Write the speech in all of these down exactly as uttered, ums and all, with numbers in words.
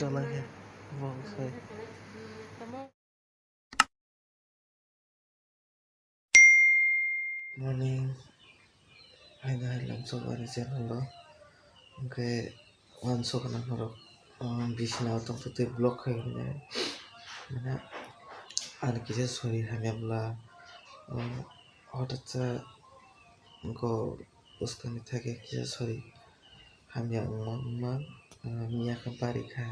Tolai khe bong sai. Morning. Hai nai lamsok ani channel o. Hwnkhe wansok nang norok, um, bisina o tongtwtwi vlog khai hwnwi. Mane ani kisa sori hamya bwla, um, hotat sa wngkha bwskangni thake kisa sori hamya wngma wngma, um, miya khe bari kha.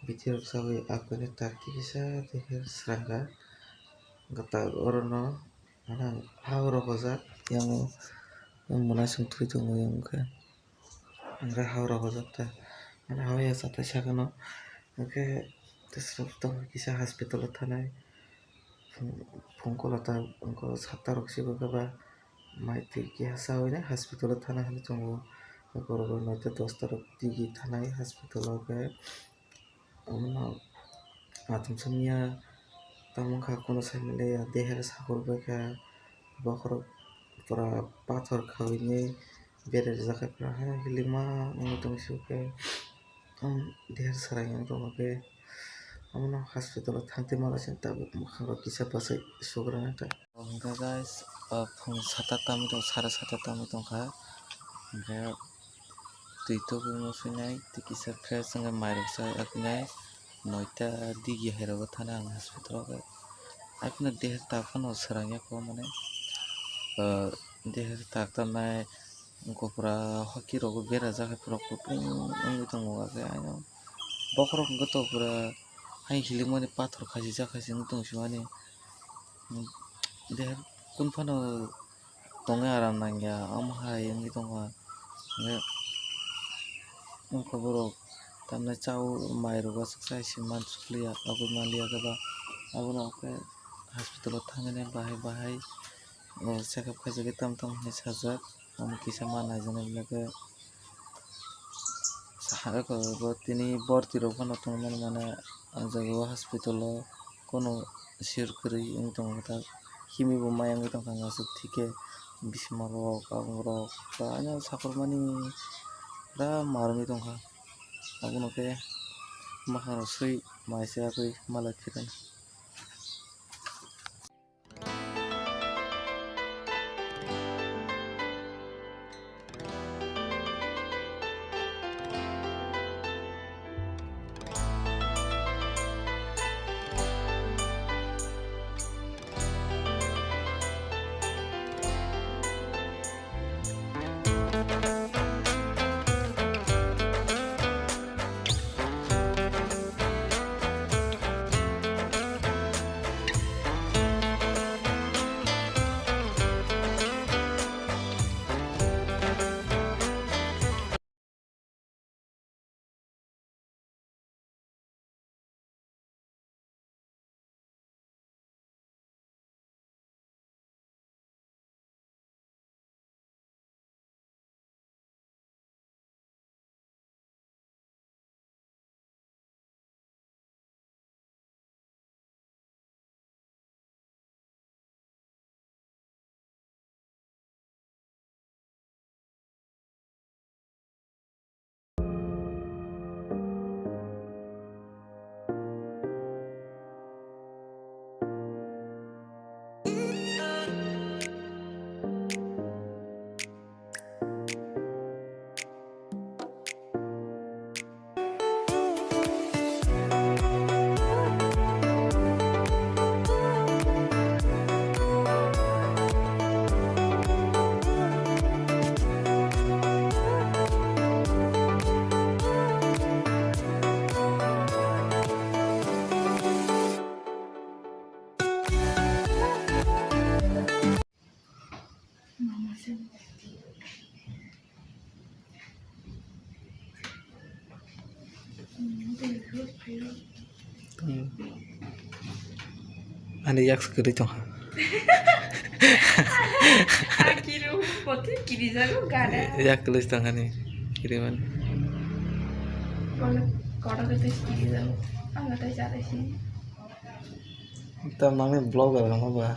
Bithi rok chawi akuni tak kisa deher srangkha. Gata orono, ano, ha rok hojak, yango mwnaisong thwi tongo, yang khe. Hwnkhai ha rok hojak ta. Ano ha ya chatai sakano. Hwnkhe tesrok tong kisa hospital o thanai. Phung, phung kola ta wngkha satta rok se wngkha ba. Mai twi keha chawi nai hospital o thana hinwi tongo. Borok rok noita dosta rok tigi thanai hospital o khe. Omono achomsa miya tamo wngkha, kono sai manliya, deher sakur bai kha, bokhorok pura pathor khawini bere rijak kha, pura haino hilikma wngwi tong sio khe, um, deher sarai wng tongma khe, omono hospital o thang twi mala se tabuk mwkhang rok kisa bwsai sugrana kha. Hwnkhe guys, o phung sata tamwi tong, sare sata tamwi tongkha. Hwnkhe twi tubui muchunai, tei kisa fresh wngkhe mairok chai akinai, noita digi hai rogo thana ang hospital o khe. Aphano deher tak phano srang ya kho mane, o deher tak tamnai wngkha pura hoki rogo berajak hai pura kutung wngwi tongo, hwnkhe aino bokhorok hwnkhe to pura hai hilikmani pathor khachijak hai se wngwi tong simani. Deher kun phano tongwi aram nangya, omo hai wngwi tongkha. Hwnkhe wngkha borok tamni chao mairok aswk chai se mansukliya, aboni manliya khe ba. Abono khe hospital o thangwi nai bahai bahai, o, check up khaijagwi tam tam hinwi sajak. Omo kisa ma naijaknai belai khe. Sahai khe bo tini borti rok phano tongmani mane, o jaga o hospital o kono sir kwrwi wng tongkha, tak himwi bo maya wngwi tongkha, aswk thik khe bisima rok, aboni rok, ba ani sakurmani pura marwngwi tongkha. Abono khe mwkhang rok swi mai se agwi malai phirani. Ani yak kwrwi tongkha. Akiru poti kirijago gana. Yak kwrwi tongkha ni kiriman. Kono kono kete kirijago. Ang tai jare si. Tam nangni vlogger wngma ba.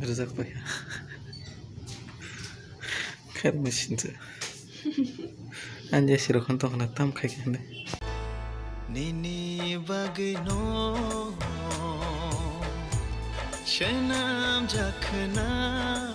Rijak pai. Kar machine se. Anja siro khan tong khna tam khai khe hinwi. Nini bagwi no swnam jakhna.